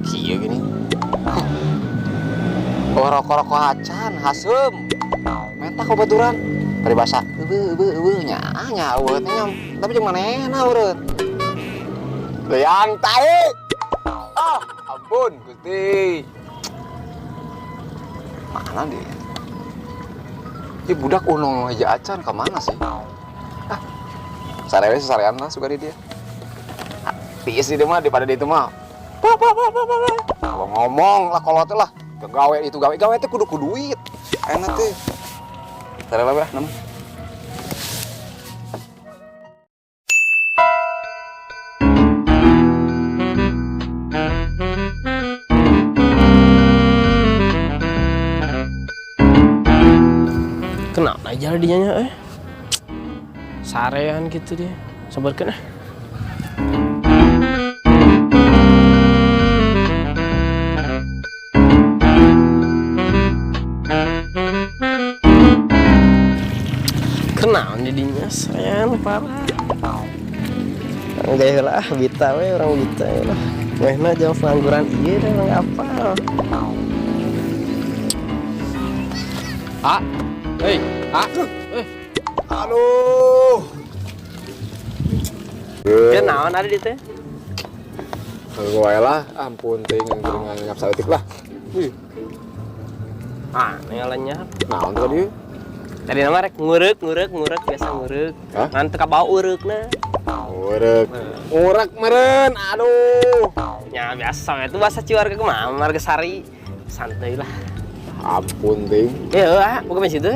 Kieu gini. Oh, rokok-rokok acan, haseum. Menta ka baturan. Paribasa, eueuh eueuh eueuh nya, nya eueuh teh nya. Tapi jeung manehna eureun. Yang tai. Ah, ampun Gusti. Mana dia? Ini budak unong aja acan ke mana sih? Ah, sarewe sarean lah suka di dia. Ah, tiis di dia mah daripada di itu mah. Pa pa pa pa pa. Kalau ngomong lah kolot lah. Gawe itu gawe gawe teh kudu ku duit. Enak teh. Sarewe lah nama. Kenapa aja dia nya eh? Sarean gitu dia. Sabarkeun ah. Kenaon jadinya sarean parah. Orang gaya lah, bita we orang bita lah. Wehna jauh pengangguran iya dah orang apa. Ah, Hei, ah. eh, Aduh. kenaon ada di teh? Gue lah, ampun ting dengan nyap saeutik lah. Ih, Ah, nengalannya. naon tadi? Tadi nama rek ngurek, ngurek, ngurek biasa ngurek. Hah? Ngan teu kabawa ureukna. Ngurek. Ngurek meren, aduh. Ya biasa itu bahasa Ciwarga kumaha, Marga Sari. Santai lah. Ampun ting. Ya, ah, bukan bensin itu.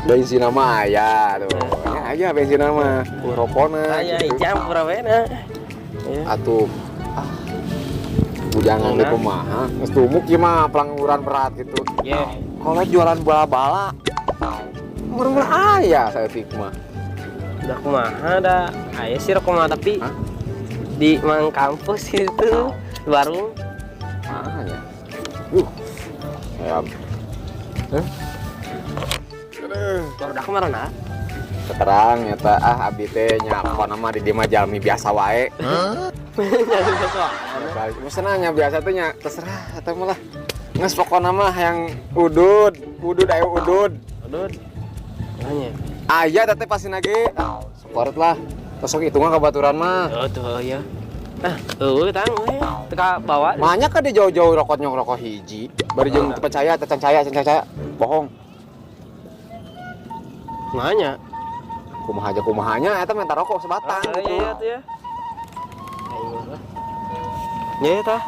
Bensin nama aya tuh. Ya aja bensin nama. Rokona. Aya gitu. campur we na. Ya. Atuh. Ah. Bujangan di Nah. kumaha. Geus tumuk ieu mah pelangguran berat gitu. Ye. Kalau jualan bola-bala. Murah aya saeutik mah. Udah kumaha da. Aya sih rokok mah tapi Hah? di mang kampus itu di warung. Mana ya? Ya. Eh? Baru dah kemarin ah. Sekarang nyata ah abdi teh nya pokona mah di dieu mah jalmi biasa wae. Balik maksudnya nya biasa tuh nya terserah atau malah geus pokona mah yang udud, udud ayo udud. Udud. Nanya. Aya teh pasti nage. Support lah. Terus sok hitungan ka baturan mah. Oh tuh ya. Ah, eueuh tang we. Teu ka bawa. Banyak kan di jauh-jauh rokok nyok rokok hiji. Bari jeung teu percaya, teu percaya, teu percaya. Bohong. Nanya. Kumaha aja kumahanya eta minta rokok sebatang Ah, gitu. iya tuh ya. Ayo lah. Nya tah.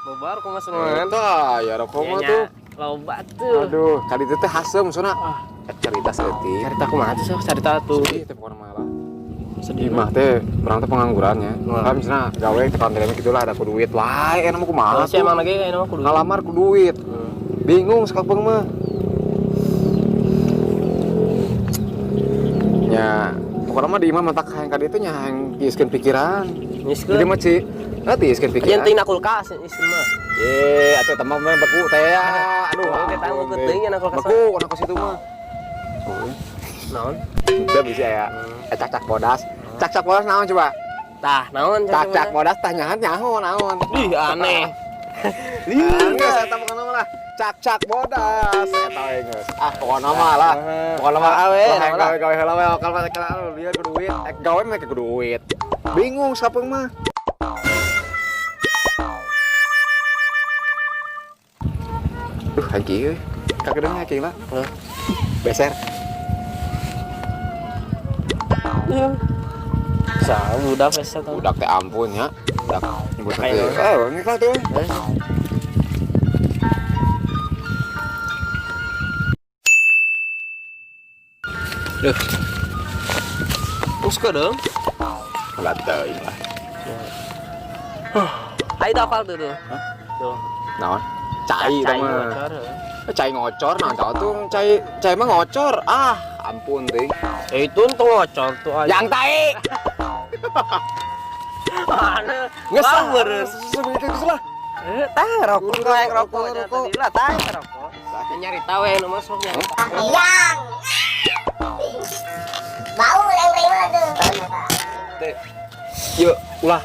Bobar kumaha semangat. Eta ya rokok mah tuh. Loba tuh. Aduh, kali itu teh haseum maksudna. Ah. Cerita saeutik. Cerita kumaha tuh sok cerita tuh. Sedih teh pokona mah lah. Sedih Imah teh urang teh pengangguran ya. Wah. Kan misalnya gawe tekan teh gitulah ada ku duit. Wah, enak mah kumaha Kalau sih tuh. emang lagi kayak nama kudu. Ngalamar ku duit. Bingung sekapeung mah. Nya, pokoknya mah di imah matak hayang ka ditu nya hayang tiiskeun pikiran. Nyiskeun. Jadi mah ci, nah tiiskeun pikiran. Yang ting na kulkas ieu mah. Ye, atuh eta mah beku teh ya. Aduh, Oh, kita ampun, beku teh. teuing na kulkas. Beku kana kos itu mah. Oh, Naon? Itu bisa ya. Cak-cak bodas. Cak-cak bodas naon coba? Tah, naon Cak-cak bodas tah nyahan nyaho naon. Ih, aneh. Geus eta pokona mah lah. Cak-cak bodas eta we geus. Ah, pokona mah lah. Pokona mah Ah, we, lah naon lah. gawe-gawe heula we kalau kalau dia ku duit, gawe mah ku duit. Bingung sapeung mah. Duh, haji euy. Kagedeung haji lah. Hah? Beser. Iya. Sa budak biasa tuh. Budak teh ampun ya. Budak nyebut Kayak teh. naon? Eh, ini lah tuh. Eh. Duh. Terus ke dong. Lah teuing lah. Ayo hafal tuh tuh. Tuh. Naon? Cai teh mah. ngocor. Cai ngocor naon tau tuh cai cai mah ngocor. Ah, ampun ting. Eh, itu untung ngocor tuh aja. Yang tai. Mana? Geus lah. Beres. Sebegitu geus lah. Eh, tah rokok, Rokok, rokok, rokok. tadi lah tah rokok. Nyari tahu ya nomor sok nyari. Yang bau yang terima tuh. Teh. Yuk, ulah.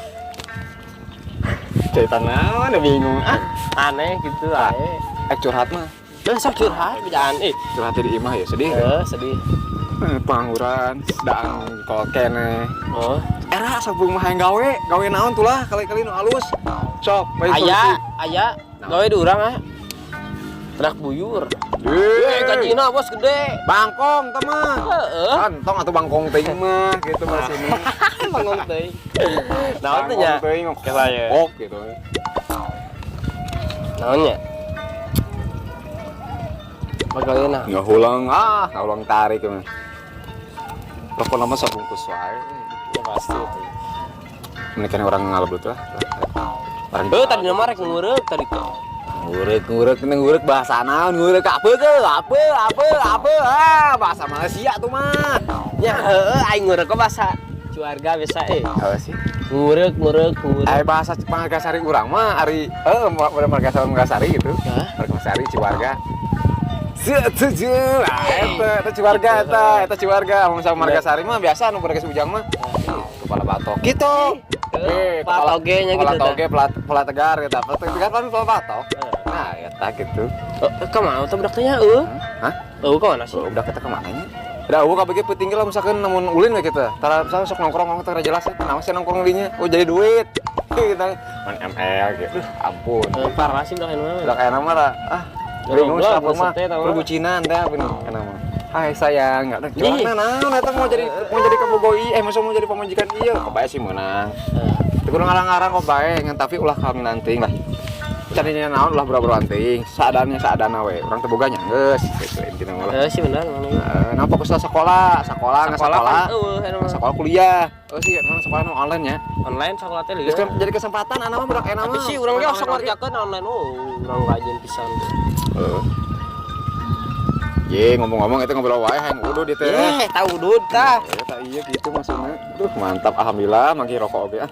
Cerita naon ya, bingung ah. Aneh gitu ae. Eh, curhat mah. Eh, sok curhat bejaan ih. Curhat di imah ya sedih. Eh, sedih. Eh, pengangguran, daang kolot keneh. Oh. Era sabung mah hayang gawe, gawe naon tuh lah kali-kali nu alus. Sok, bae. Aya, aya gawe di urang ah. Terak buyur. Eh, Eh, gajina bos gede. Bangkong teh mah. Heeh. Kantong atau bangkong teuing mah gitu mah sini. Bangkong teuing. Naon teh nya? Bangkong teuing Ke saya. kok gitu. Naon nya? Bagaimana? Nggak ulang ah, nggak ulang tarik mah. Rokok nama sabungkus wae. Ya pasti itu. Ini orang ngalebut lah. Orang Eh, tadi nama rek ngureuk tadi teh. Ngurek ngurek ini ngurek bahasa naon, ngurek apa ke apa apa apa, ah bahasa Malaysia tuh mah. Ya heeh, aing ngureuk kok bahasa keluarga biasa eh. Apa sih? Ngureuk ngureuk ngureuk. Eh, bahasa Margasari urang mah ari eh Margasari Margasari gitu. Hah? Margasari Ciwarga. Setuju. Ah, eta eta Ciwarga eta, eta Ciwarga. Mun sama Margasari mah biasa anu Margasari Ujang mah. Ih, kepala batok gitu. Eh, kepala toge-nya kepala gitu, toge, kepala, kepala tegar gitu. Kepala tegar kan kepala batok. Eh. Nah, eta gitu. Eh, kemana tuh budak teh nya eueuh? Hah? Eueuh kemana sih? Oh, udah kita kemana nya? Udah, eueuh kabeh penting lah misalkan namun ulin we kita. Tara misalkan sok nongkrong nongkrong tara jelas ya. Kenapa sih nongkrong dinya? Oh, jadi duit. Gitu. Main ML gitu. Duh, ampun. Eh, parah sih budak mah. Udah kayak nama lah. Ah, bingung Goblok, siapa mah. buset teh, tau mah. Perbucinan teh bener kenapa. Hai sayang, enggak ada Ih. gimana naon eta mau jadi kabogoi, eh maksud mau jadi pamajikan ieu. Kok bae sih meunang. Eh, Teu kudu ngarang-ngarang kok bae ngan tapi ulah kawinan teuing lah. Carinya naon ulah boro-boroan teuing, saadana saadana we. Urang teu boga nya geus gitu intina mah lah. Eh, sih benar mana. Eh, nah fokuslah sekolah, sekolah nggak sekolah, kan eueuh eta mah. sekolah kuliah. Oh sih, mana sekolah nu online ya. Online sekolah teh Terus lieur. kan jadi kesempatan anak mah budak enak Tapi mah. sih urang ge sok ngerjakeun online oh, urang rajin pisan. Heeh. Ye, ngomong-ngomong itu ngobrol wae hayang udud di teh. Eh, tahu udud tah. Eh, tak iya gitu maksudnya. Duh, mantap alhamdulillah mangki rokok oge ah.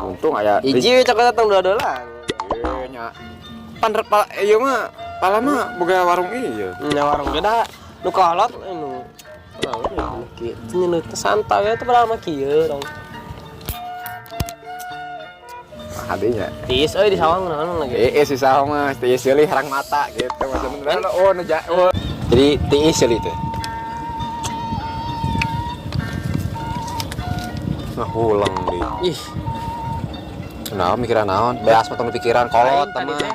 Untung aya Hiji we coklat tong dua-dolan. Ye nya. Pan pala ieu mah pala mah boga warung ieu. Nya warung ge da nu kolot nu. Naon kieu nyeuneuh teh santai we teh padahal mah kieu dong. Hadinya. Tiis euy di sawah naon lagi. Eh, si saha mah tiis seuli herang mata gitu maksudnya. Oh, nu oh. Jadi tiis seuli teh. Nah, ulang di. Ih, Nah, mikiran naon? Beas mah tong pikiran kolot aing tadi mah. teh.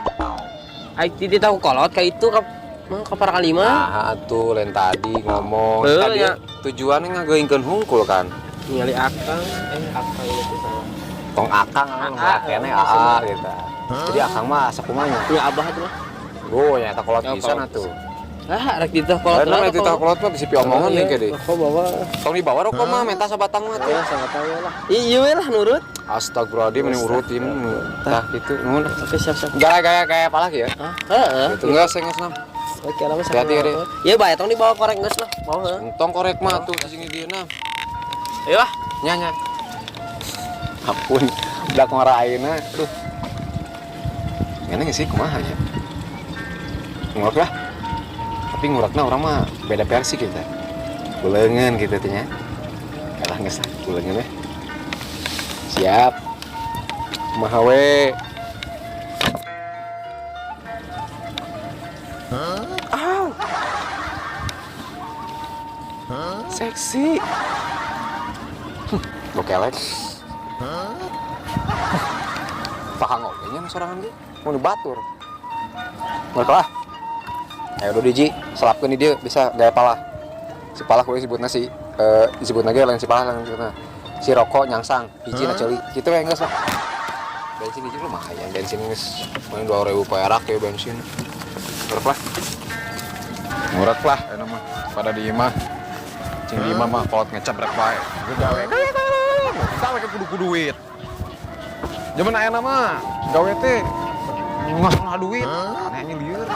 Aing titi tahu kolot kayak itu ka mah ka para kalima. Nah, atuh lain tadi ngomong. Heuh, Tadi ya. tujuannya ngageuingkeun hungkul kan. Ningali akang, eh akang ini tuh salah. Tong akang anu Aa, kene eh, aa gitu. Jadi akang mah asa kumaha nya? Nya abah tuh mah. Go nya eta kolot Ya, pisan kolot. atuh. Ah, rek ditah kolot Lain mah ditah kolot mah bisi piomongan nih gede. Kok bawa? Tong dibawa rokok mah menta sabatang mah tuh. Ya, sama tahu lah. Iya we lah nurut. Astagfirullahaladzim ini urutin. Tah gitu nuhun. Oke, siap-siap. Gaya-gaya kayak apa lagi ya? Hah? Heeh. Gitu enggak saya nggak senam. Oke, lama sama. Hati-hati, Ri. Iya, bae tong dibawa korek geus lah. Mau heuh. Tong korek mah tuh di sini dia nah. Ayo ah. Nya nya. Ampun, udah ngora ayeuna. Aduh. Ngene sih kumaha nya? Ngurek lah. Tapi ngurekna urang mah beda versi kita. Kuleungeun gitu teh nya. Kalah geus lah, kuleungeun we. Siap. Kumaha we? Aw. Seksi. Bokelek. Pahang oge nya nu sorangan ge. Mau dibatur. Ngurek lah. Ayo udah diji, selapkeun di dieu bisa gaya palah. Si palah kuwi disebutna si disebutna ge lain si palah lain disebutna. Si rokok nyangsang, hiji na ceuli. Kitu we geus lah. Bensin hiji lumayan, bensin geus main 2000 perak ya bensin. Ngurek lah. Ngurek lah eta mah pada di imah. Cing di imah mah kolot ngecebrek wae. Geus gawe. Gawe ke kudu duit. Zaman ayeuna mah gawe teh ngasih duit, aneh lieur.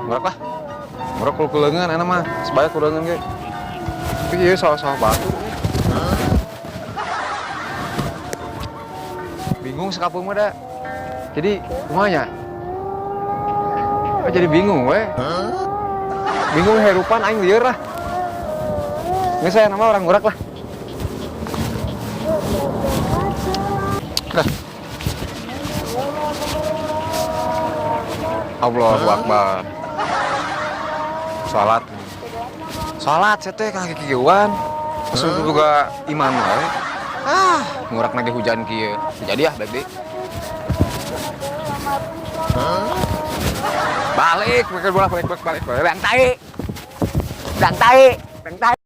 Ngurek lah. Ngurek kudu kuleungeun ayeuna mah, sebaya kuleungeun ge. Tapi ieu sawah-sawah batu. Bingung sekampung mah da. Jadi kumaha nya? Oh, jadi bingung we. Bingung herupan aing lieur lah. Geus saya nama orang ngurek lah. Allahu Akbar. Salat. Salat saya teh kaki kieuan. Maksud juga iman wae. Ah, ngurak lagi hujan kieu. Jadi ah, balik deui. Balik, balik, balik, balik, balik, balik. Bang tai. Bang tai, bang tai.